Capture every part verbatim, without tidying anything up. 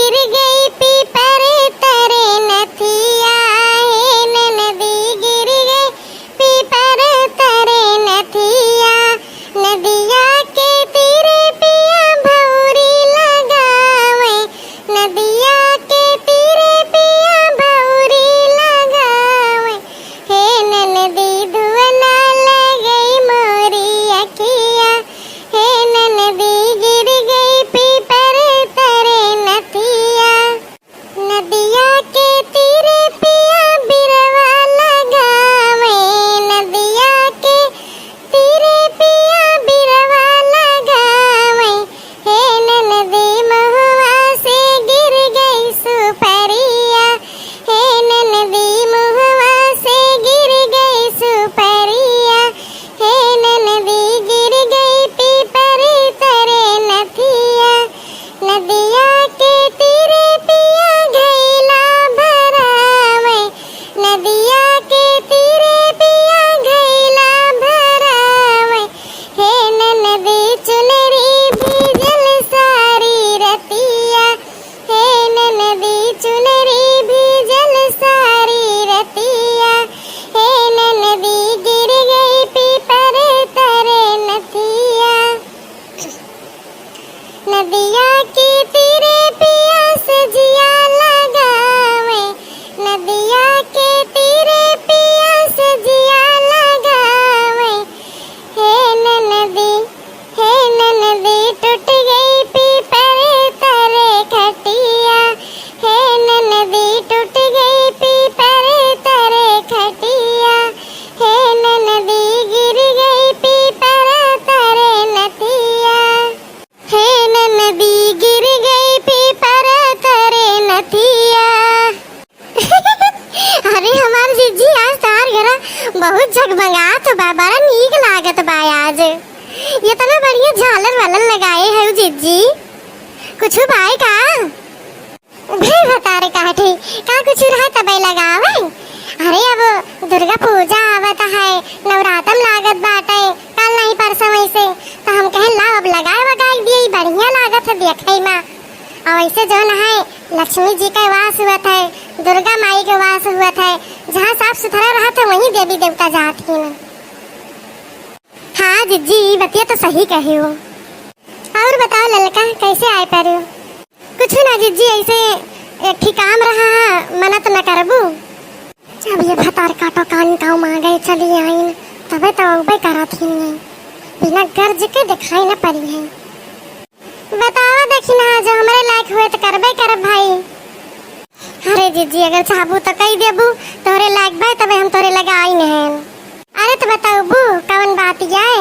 गिर गई पीपर तरे नथिया, हे ननदी गिर गई पीपर तरे नथिया। नदिया के तीरे पिया भौरी लगावे, नदिया के तीरे पिया भौरी लगावे। हे ननदी धुआं ना लगई मोरी अखिया, हे ननदी गिर गई पीपर तरे नथिया। नदिया के तीरे पिया बिरवा लगावे, नदिया के तीरे पिया बिरवा लगावे। हे ननदी महुआ से गिर गई सुपरिया, हे ननदी महुआ से गिर गई सुपरिया, हे ननदी गिर गई पीपर तरे नथिया। नदिया के तीरे पिया घैला भरावे, नदिया के तीरे पिया घैला भरावे। हे ननदी चुनरी भीजल सारी रतिया, हे ननदी चुनरी भीजल सारी रतिया, हे ननदी गिर गई पीपर तरे नथिया। नदिया के तीरे पिया सजिया लगावे, नदिया के तीरे पिया सजिया लगावे। हे ननदी, हे ननदी टूट गई पीपर तरे खटिया, हे ननदी टूट गई पीपर तरे खटिया, हे ननदी गिर गई पीपर तरे नथिया। हे ननदी गिर गई पीपर तरे नथिया। अरे हमार जिज्जी, आज तार घरा बहुत जगमगात बा, बड़ा नीक लागत बा आज। ये तना बढ़िया झालर वालर लगाए है जिज्जी, कुछ बाय का? भे भतार काठी, का कुछ रहा तबे लगावे? अरे अब दुर्गा पूजा आवत है, नवरातम लागत बाटे, कल नहीं परसों वैसे, तो हम कहे लाओ अब लगाए वगाए दिए, ई बढ़िया लागत है देखे मा। और वैसे जौन है लक्ष्मी जी का वास हुआ था, दुर्गा माई के वास हुआ था, जहाँ साफ सुथरा रहा था वहीं देवी देवता जात ही ना। हाँ जिज्जी, ई बतिया तो सही कही हो। और बताओ ललका, कैसे आए पड़ो? कुछ ना जिज्जी, ऐसे एक ठी काम रहा है, मना तो न करबू। जब ये भतार काटो कान काऊ माँ गए चली आइन, तबे तो अउबे करत ही नहीं। बिना गर्ज के दिखाई न पड़ी है। बतावा दखिनहा, जो हमरे लायक हुए तो करबे करब भाई। अरे जिज्जी, अगर चाहबू तो कही देबू, तोहरे लायक भाई तबे हम तोहरे लगा आई नहीं। अरे तो बताबू कौन बात आए?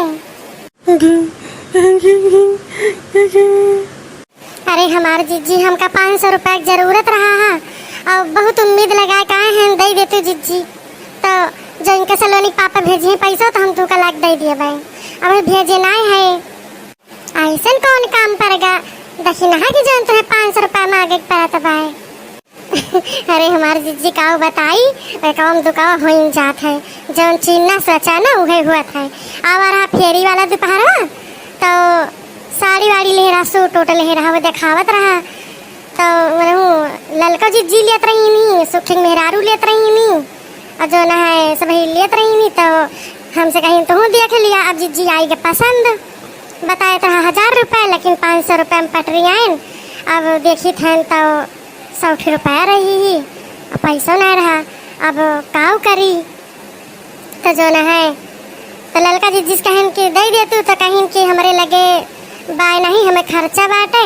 अरे हमार जिज्जी, हमका पाँच सौ रुपया के जरूरत रहा है और बहुत उम्मीद लगा के आए हैं, दे दे तू जिज्जी। तो जो इनके सलोनी पापा भेजी हैं पैसा तो हम तू का लाग दे दिए भाई। अब भेजे ना है। ऐसन कौन काम पड़ गा दखिनहा की जौन तुम्हें पाँच सौ रुपया मांगे के पड़त बाय? अरे हमार जिज्जी काऊ बताई, कौन दुकावा होइन जात है, जौन चिन्ना सोचा ना उहे हुआ था। आवा रहा फेरी वाला दोपहरवा, तो साड़ी वाड़ी ले रहा, सूट वूट ले रहा, वो देखावत रहा। तो वनहु ललका जिज्जी लेत रहीनी, सुखिन मेहरारू लेत रहीनी, और जौन है सबही लेत रहीनी। तो हमसे कहीं तुहूँ देख लिया। अब जिज्जी आई के पसंद, बताए तो हजार रुपये, लेकिन पाँच सौ रुपये में पटरी आयन। अब देखी थन तो सौ रुपया रही ही, अब पैसो नहीं रहा, अब काऊ करी? तो जौन है, तो ललका जिज्जी से कहिन कि दे दे तू, तो कहिन कि हमरे लगे बाय नहीं, हमें खर्चा बाटे,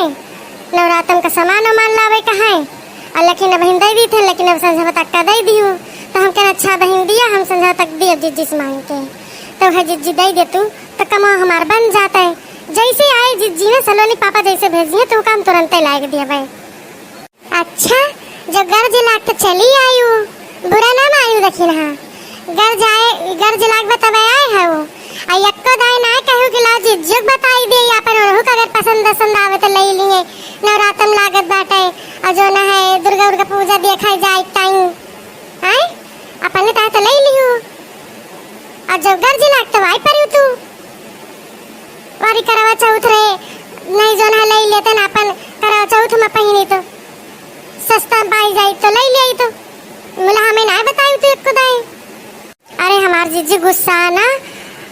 नवरातन का सामान वामान लावे का है, और लेकिन अब हम दे दी थे, लेकिन अब संझा तक का दे दियो। तो हम कहन अच्छा बहिन दिया, हम संझा तक दिए जिज्जी से मांग के। तो है जिज्जी दे दे तू, तो कमा हमार बन जाता है। जैसे आए जिज्जी ने सलोनी पापा जैसे भेजिए, तो काम तुरंते लायक दिए भाई। अच्छा, जो गर्ज लाग तो चली आयु, बुरा ना मानू दखिनहा। गर्ज आए, गर्ज लाग बा तबे आए हऊ। आ यक्को दाई ना कहू कि लाओ जिज्जो के बताई दे, अपन ओनहु का अगर पसंद दसंद आवे तो ले लिए। नवरातम लागत बाटे, और जौन है दुर्गा उर्गा पूजा देखा जाए टाइम। आए? अपने ताहे तो ले लियो। और जब गर्ज लाग तो आई पड़ू तू। वारी करवा चौथ रहे, नहीं जौन है ले लेते ना अपन करवा चौथ में पहिनी तो। गुस्सा ना,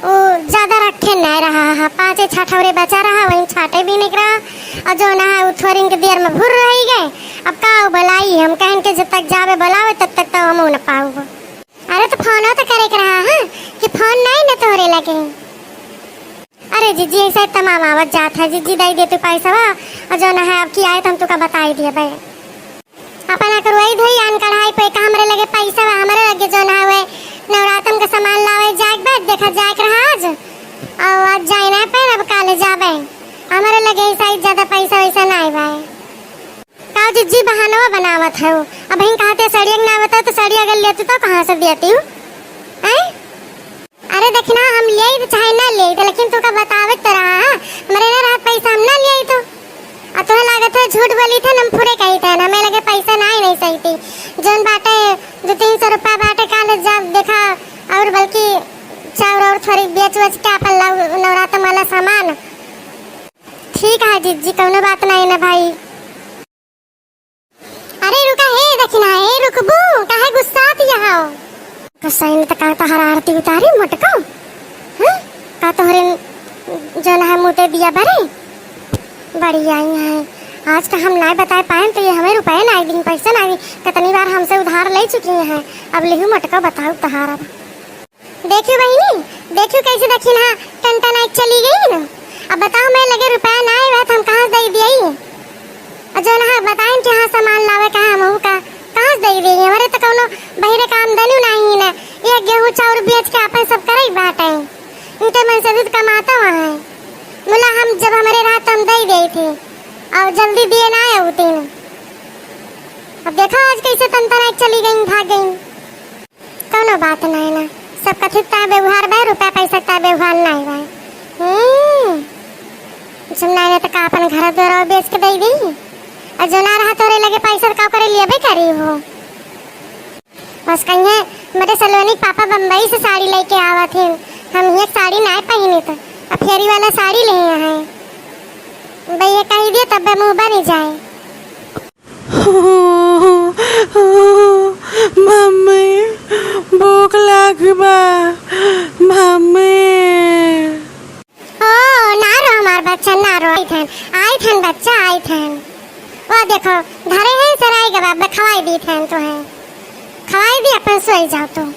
उ ज्यादा रखे नहीं रहा है, पाँचे छः ठौरे बचा रहा, वहीं छाटे भी नहीं रहा। और जौन है, उ थोरिन के देर में भुर रही गए। अब का उ बुलाई, हम कहन के जब तक जावे बुलावे, तब तक तो हम न पाऊ। अरे तो फोनो तो करे के रहा है कि फोन नहीं न तोहरे लगे। अरे जिज्जी, ऐसे तमाम आवत जात है, जिज्जी दे दे तू पैसा, और जौन है, अब की आए तो हम तुका बताई दिए भाई। अपन अकरुआई धोई आन कढ़ाई पे का हमरे लगे पैसा बा, हमरे लगे जौन हवे नवरातन का सामान लावे जाए के बाद, देखा जाए के रहा आज, और आज जाए ना पे, अब काले जाबे। हमरे लगे ऐसा ही ज्यादा पैसा वैसा ना आए बा। का जिज्जी बहानवा बनावत है? अब हिन कहते सड़िया के ना बता तो सड़िया अगर लेती तो कहाँ से देती हूँ? हैं? अरे दखिना हम लेई त चाहे ना लेई त, लेकिन तोका बतावत त रहा, हमरे ना रहत पैसा हम ना लेई तो। आ तोहे लागत है झूठ बोली थे, हम फुरे कही थे, हमें लगे पैसा ना ही नहीं सही थी। जौन बाटे दो तीन सौ रुपया बाटे, काले जब देखा और बल्कि चाउर और थोड़ी बेच वेच के अपन लाऊ नवरातन वाला सामान। ठीक है जिज्जी, कौनो बात नहीं ना भाई। अरे रुका, हे दखिना, हे रुकबू, काहे गुस्सात यहाँ हो? गुस्साइन त का तोहर आरती उतारी मोटको? हाँ? का तोहरे जौन है मुते दिया बरे? बड़ी आई है। आज का हम नाय बताए पाएन तो ये हमें रुपये नाय दिन, पैसा नाय दिन। कितनी बार हमसे उधार ले चुकी हैं। अब लिहू मोटको बताऊ तोहार अब। देखियो बहिनी, देखियो कैसे दखिना टनटनाई चली गई न। अब बताओ, मैं लगे रुपया ना आए तो हम कहाँ से दे दिए? और जौन है बताइन कि हाँ सामान लावे का है, हमहू का, कहाँ से दे दिए? हमारे तो कौनो बहिरे का आमदनी नहीं न, ये गेहूँ चाउर बेच के अपन सब करे बाटे। इनके मन से भी तो कमाता हुआ है। मुला हम जब हमारे रहा तो हम दे गए थे, और जल्दी दिए ना आए उतने। अब देखो आज कैसे टनटनाई चली गई, भाग गई। कौनो बात नाय ना, सब कथी ता व्यवहार बा, रुपया पैसा ता व्यवहार नाय बा। हम्म, जब नाय ना त का अपन घर द्वार बेच के दे दी? और जो ना रहा तोरे लगे पैसा त का करे लिए बे करी हो? बस कहिए मेरे सलोनी पापा बम्बई से साड़ी लेके आवा थे, हम ये साड़ी नाय पहनी तो अब फेरी वाला साड़ी ले हैं। भैया कह दिए तब मुँह बन जाए। मम्मी, भूख लाग बा। मम्मी। ओ, ना रो हमार बच्चा, ना रो। आई थन, आई थन बच्चा, आई थन। वो देखो, धरे हैं सराय के बाप, खवाई दी थन तो है। खवाई दी, अपन सोई जाओ तू।